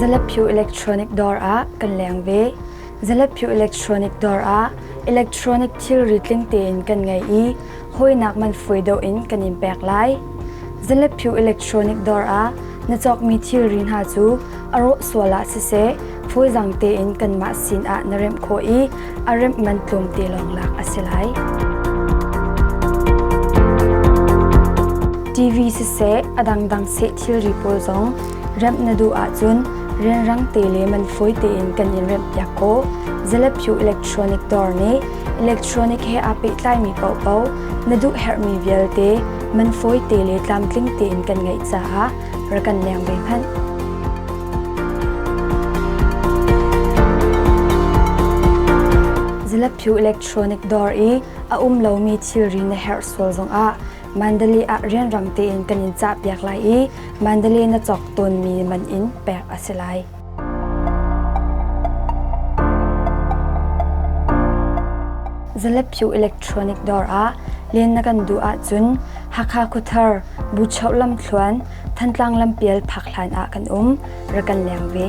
Zalepphyu Electronic Dawr ah kan leng ve. Zalepphyu Electronic Dawr ah electronic thilri tling tein kan ngei i hawinak man fawi deuh in kan in pek lai. Zalepphyu Electronic Dawr ah na cawkmi thilri hna cu a rawh sual ah siseh fawizang tein kanmah sin ah na remh khawh i a remh man tlawmte lawng lak a si lai. TV siseh a dangdang seh thilri pawl zong remh na duh ahcun rianrang te le man fawi tein kan in remhpiak khawh. Zalepphyu Electronic Dawr nih electronic he aa pehtlaimi paohpaoh na duh herhmi vialte man fawi te le tlamtling tein kan ngeih caah rak kan leng ve hmanh. Zalepphyu Electronic Dawr i a um lomi thilri na herh sual zongah Mandalay ah rianrang tein kan in cahpiak lai i Mandalay na cawk tawnmi man in pek a si lai. Zalepphyu Electronic Dawr ah len na kan duh ahcun Hakha Khuathar, Buchoh lamthluan, Thantlang lampial phak hlan ah kan um. Rak kan leng ve.